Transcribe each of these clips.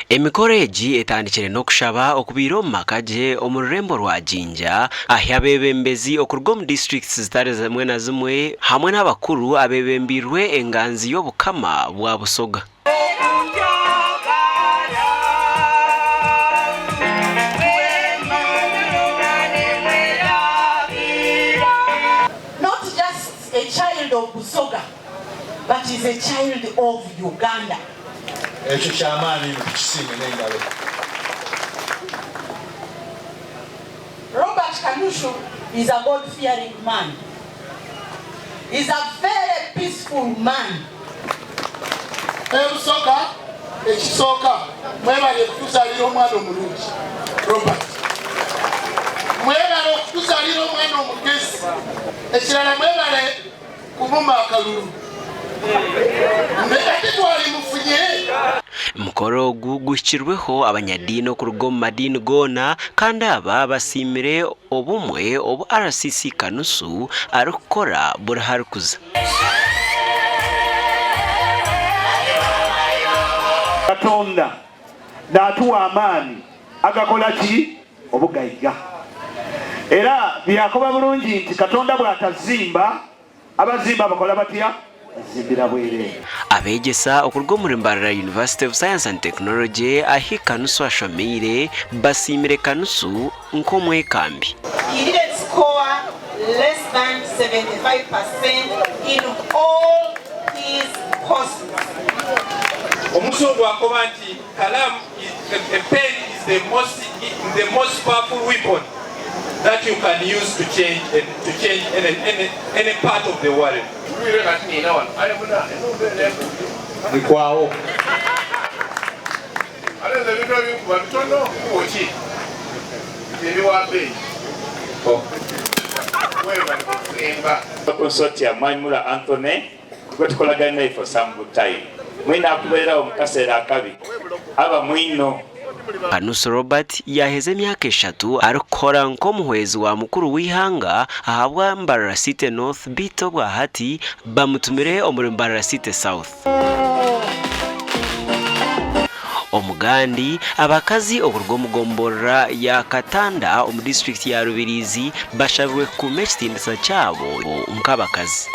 Emikoro egi etandikire n'okushaba okubaire omu maka gye omu rurembo rwa Jinja ahi abeebembezi okuruga omu disiturikiti zitari zimwe na zimwe hamwe n'abakuru abeebembeirwe enganzi y'Obukama bwa Busoga. Not just a child of Busoga but is a child of Uganda. Ekyo ky'amaani inho tukisiime n'engalo. Robert Kanushu is a God fearing man, is a very peaceful man. Ebusoga ekisooka mwebale kutuzalira omwana omulungi Robert. Mwebale okutuzalira omwana omugezi. Ekirala mwebale Kumuma akalulu mbega titwarimufunye. Omukoro ogu guhikirweho abanyadiini okuruga omu madiini goona kandi aba basiimire obumwe obu RCC Kanusu arikukora buri harikuza. Katonda naatuwa amaani agakola ki? Obugaiga. Era byakoba bulungi nti Katonda bw'atazimba, abazimba bakola batya? Bazimbira bwereere. Abeegyesa okuruga omuri Mbarara University of Science and Technology ahi Kanusu ashomeire basiimire Kanusu nk'omwekambi. He didn't score less than 75 percent in all his courses. Omuzungu akoba nti Kalaamu A pen is the most, the most powerful weapon that you can use to change, to change any, any, any part of the world. Bikwawo. Consortium Mwanyimura Anthony gwe tukolagane naye for some good time mwine akubeerawo mukaseera akabi aba mwino. Kanusu Robert yaaheza emyaka eshatu arikukora nk'omuhwezi wa mukuru w'eihanga ahabwa Mbarara City North beitu obwahati bamutumire omuri Mbarara City South. Omugandi, abakazi okuruga omu gomborora ya Katanda omu disiturikiti ya Rubirizi bashabirwe kukuuma ekitiinisa kyabo nk'abakazi.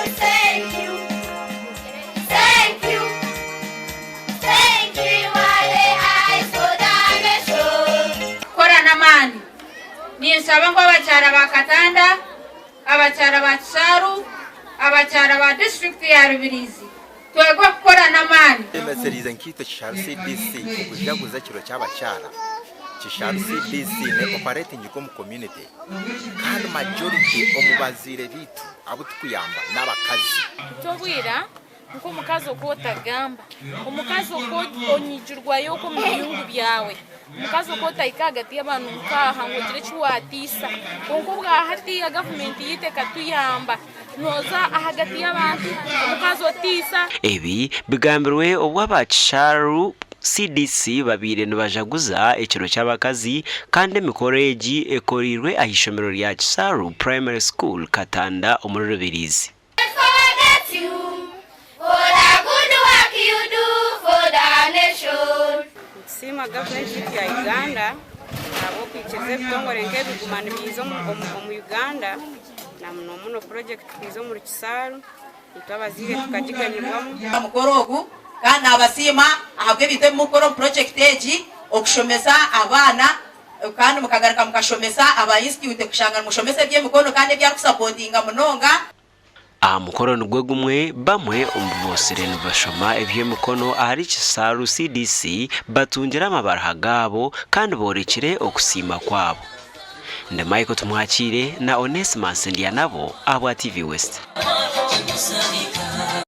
Kukora n'amaani. Ninshaba ngu abakyara ba Katanda, abakyara ba Kisharu, abakyara ba disiturikiti ya Rubirizi twegwe kukora n'amaani. Twemesereize nkaitwe Kisharu CDC okujaguza ekiro ky'abakyara. Kisharu CDC ne operatinga omu community kandi majority omu bazaire baitu abu tukuyamba n'abakazi. Tobwira nk'omukazi oku otagamba, omukazi oku onyigirwayo okwo omu biyungu byawe, omukazi oku otahika ahagati y'abantu nk'aha ngu ogire eki waatiisa. Kwonka obwa hatiiya gavumenti yaitu ekatuyamba, nooza ahagati y'abantu omukazi otiisa. Ebi bigambirwe obu aba Kisharu CDC babaire nibajaguza ekiro ky'abakazi kandi emikoro egi ekoreirwe aha ishomero rya Kisharu Primary School Katanda omuri Rubirizi. Nitusiima gavumenti yaitu ya Uganda ahabw'okwikiriza ebitongore nk'ebi kuguma nibiiza omu Uganda na muno muno purojekiti kwiza omuri Kisaaru itwe abazaire tukagiganyirwamu. Mukoro ogu kandi nabasiima ahabw'ebintu ebi murikukora omu purojekiti egi okushomesa abaana kandi mukagaruka mukashomesa aba institute kushanga nimushomesa eby'emikono kandi ebi arikusapotinga munonga. Aha mukoro nigwo gumwe, bamwe omu boosire nibashoma eby'emikono ahari Kisaaru CDC batungire amabaruha gaabo kandi boorekire okusiima kwabo. Ndi Michael Tumwakiire na Onesmus Ndyanabo ahabwa TV West.